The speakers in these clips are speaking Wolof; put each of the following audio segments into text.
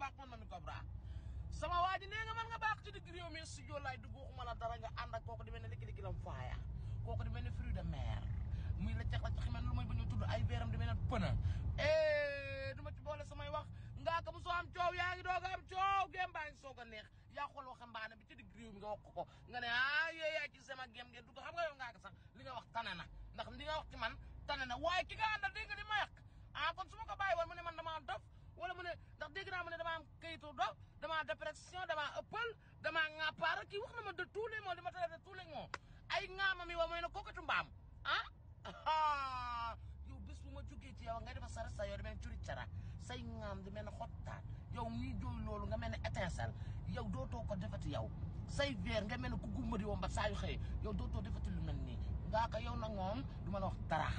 baax man Mamy Cobra sama waa ji nee nga man nga baax ci digg réew mi studio lay dugg waxuma la dara nga ànd ak kooku di mel ne likki-likki lam faaya kooku di mel ne fruit de mer muy la cax mel lu may ba ñu tudd ay veeram di mel ne pëna duma ci boole samay wax ngaa ko mu soo am coow yaa ngi doog am coow gém baa ngi soog a neex yaa xool waxambaane bi ci digg réew mi nga wax ko nga ne yee yaa ci sama gém ngeen dugg xam nga yow ngaa ko sax li nga wax tane na ndax li nga wax ci man tane na waaye ki nga àndal dégg nga di ma yàq kon su ma ko bàyyi woon mu ne man dama dof wala mu ne ndax dégg naa mu ne dama am kayitu dof dama dépression dama ëppal dama ŋàppaar kii wax na ma de tous les mots di ma tere de tous les mots ay ŋaama mi wa mooy na kookatu mbaam yow bés bu ma jógee ci yow nga defa sara sa yow di mel ne curi cara say ŋaam di mel ne xottaan yow mii jooy loolu nga mel ne étincelle yow dootoo ko defati yow say veer nga mel ne ku gumba di wombat saa yu xëyee yow dootoo defati lu mel nii ngaa ko yow nag moom du ma la wax dara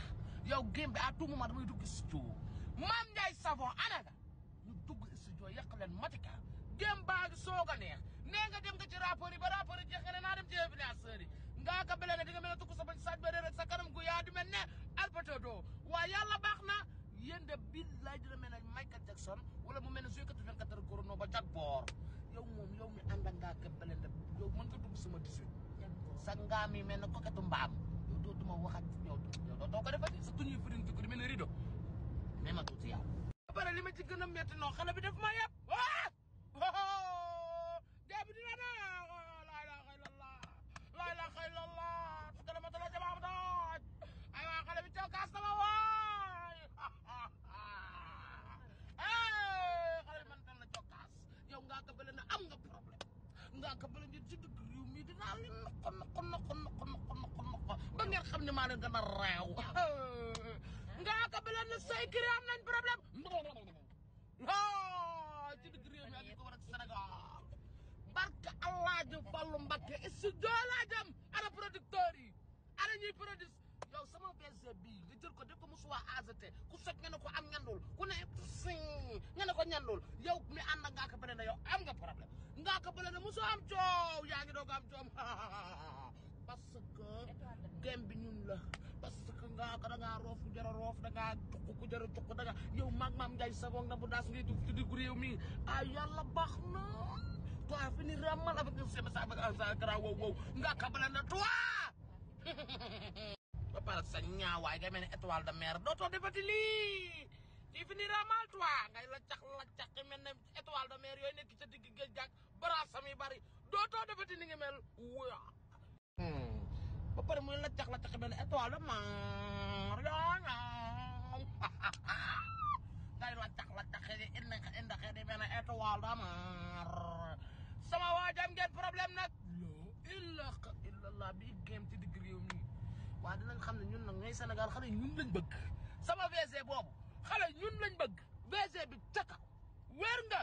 yow gém bi à tout moment damay dugg studio Mame Ndiaye Savon anaga ñu dugg studio yàq leen matika gém baa ngi soog a neex nee nga dem nga ci rapport yi ba rapport yi jeex nga ne naa dem ci influenceurs yi ngaa ko belee ne di nga mel ne tukk sa bañ saaj ba rek sa kanam gu yaa di mel ne alpatodo waaye yàlla baax na yéen de billaay dina mel ne Michael Jackson wala mu mel ne joué 84 heures chrono ba jag boor yow moom yow mi ànd ak ngaa ko belee ne yow mën nga dugg sama 18 sa ngaa mi mel ne koketu mbaam yow dootuma waxat yow dootoo ko defati sa tuñuy firin ko di mel ne rido mais ma tuuti yow ba pare li ma ci gën a metti noo xale bi def ma yëpp dee bi dina ne laa ilaaha illallah laa ilaaha illallah su ko demee la jamaam dooj ay waa xale bi cokkaas sama waay xale bi man tan la cokkaas yow ngaa ko bële na am nga problème ngaa ko bële ngeen ci dëgg réew mi dinaa leen noqo ba ngeen xam ne maa leen gën a réew ngaa ko bële na say kiri am nañ problème ci dëgg réew mi ak ko war ak Sénégal barka Allah ji Fallu Mbakke studio laa jëm ana producteur yi ana ñuy produce yow sama BG bii nga jël ko def ko musuwa AZT ku soj nga ne ko am ñandul ku ne nga ne ko ñandul yow mi ànd ak ngaa ko bële na yow am nga problème ngaa ko bële na musu am coow yaa ngi doog am coow parce que gém bi ñun la parce que ngaa ko da ngaa roof ku jar a roof da ngaa cuq ku jar a cuq da nga yow maag Mame Ndiaye Savon na bu daas ngay dugg ci diggu réew mi yàlla baax na toi finira mal avec un SMS avec un grand wow ngaa ko bële na toi ba pare sa ñaawaay nga mel ne étoile de mer dootoo defati lii ci finira mal toi ngay la cax mel ne étoile de mer yooyu nekk ca digg géej gaag barasam yi bari dootoo defati ni nga mel wuya ba pare muy la cax mel ne étoile de mer ngay la cax di indaxe di mel ne étoile de mer sama waajam ngeen problème nag la ilaha illallah bi gém ci digg réew mi waa dinañ xam ne ñun nag ñooy Sénégal xale ñun lañ bëgg sama VG boobu xale ñun lañ bëgg VG bi ca kaw wér nga